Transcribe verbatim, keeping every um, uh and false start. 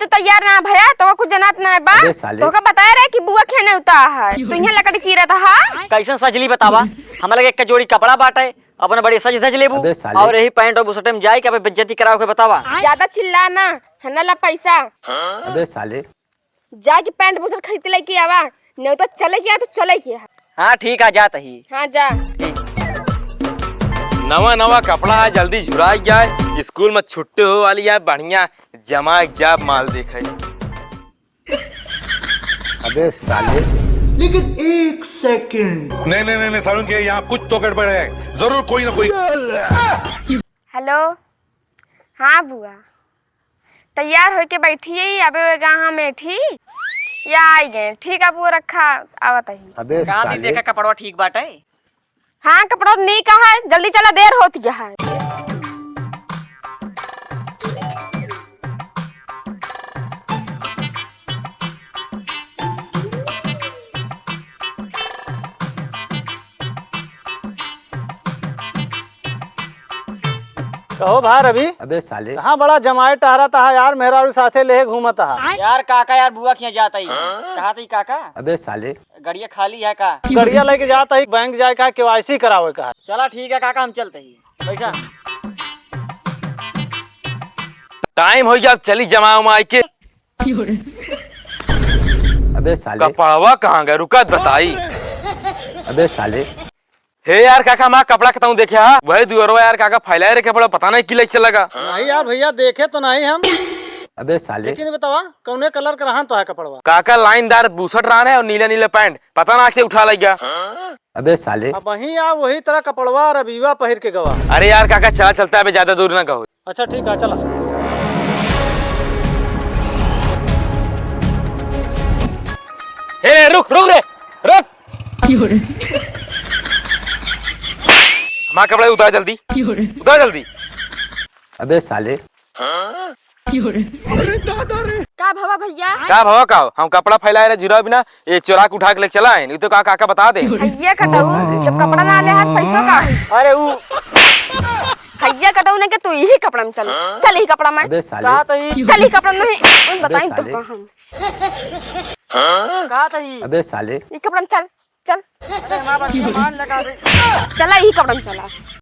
तैयार ना भया, तोका कुछ जनात ना है बा। अबे साले। तोका बताए रहे कि बुआ के नेवता है, तू यहाँ लकड़ी चीरत हा। कैसन सजली बतावा, हमरा लगे एक जोड़ी कपड़ा बाटे, अपना बड़ी सज धज लेबू, अबे साले। और यही पैंट और बुशर्ट में जाए के अबे बेइज्जती कराओ के बतावा। ज्यादा चिल्ला ना, हन्ना ला पैसा। अबे साले। जाके पैंट बुशर्ट खरीद के लेके आवा, नहीं तो चले गया तो चले गया। हाँ ठीक है, जात ही। हाँ जा। नवा नवा कपड़ा है, जल्दी झुराई जाए, स्कूल में छुट्टी हो वाली है, बढ़िया जमा जाब माल देखे। अबे साले। लेकिन एक सेकंड। नहीं, नहीं, नहीं, नहीं, सारुण के यहाँ कुछ तो गड़बड़ है, जरूर कोई ना कोई। हेलो, हाँ बुआ, तैयार होके बैठी है, अबे वे गा हम एठी या आई गए। ठीक है बुआ, रखा, आवत ही। अबे का साले। दीदी का कपड़वा ठीक बाटे? हाँ, कपड़ा नीक है, जल्दी चला, देर होत है। कहो भा रवि, अबे साले। कहाँ बड़ा जमाए टहरत हा यार, मेहरारू साथे लेहे घूमत हा। यार काका, यार बुआ के यहाँ जात ही। कहा थी काका? अबे साले। गड़िया खाली है का? गड़िया लेके जात ही, बैंक जाए का, केवाईसी करावे का। चला ठीक है काका, हम चलते ही। बैठा। टाइम हो गया, अब चली जमा उमा के। अबे साले। कपड़वा कहाँ गए? रुका त बताई। अबे साले। हे यार काका, हमार कपड़ा कतहूँ देखे हा? वही दुअरवा यार काका फैलाए रे कपड़ा, पता नहीं कि लेके चला गा। नहीं यार भैया, देखे तो नहीं हम। अबे साले। लेकिन बतावा, कौने कलर का रहन तो है कपड़वा? काका लाइनदार बुशर्ट रहन है और नीला नीला पैंट, पता ना के उठा लग गया। अबे साले। अब वहीं आ वही तरह कपड़वा रविवा पहिर के गवा। अरे यार काका, चला चलता है, अबे ज्यादा दूर ना कहो। अच्छा ठीक है, चला। हे रे, रुक, रुक रे, रुक। हमार कपड़ा उतार जल्दी। उतार जल्दी। अबे साले। का भवा भैया? का भवा का हो? हम कपड़ा फैलाए रहे जुरा बिना, ये चोरा के उठा के लेके चला है। नहीं तो का काका बता दे। भैया कटऊ, जब कपड़ा ना ले हाथ, पैसा का है? अरे ऊ भैया कटऊ ने के तू यही कपड़ा में चल। चल यही कपड़ा में। अबे साले। का तो ही चल यही कपड़ा में। नहीं, उन अबे बताई तो साले। का हम। का तो ही अबे साले। ये कपड़ा में चल, चल। अरे हमारा बात मान लगा दे। चला यही कपड़ा में चला।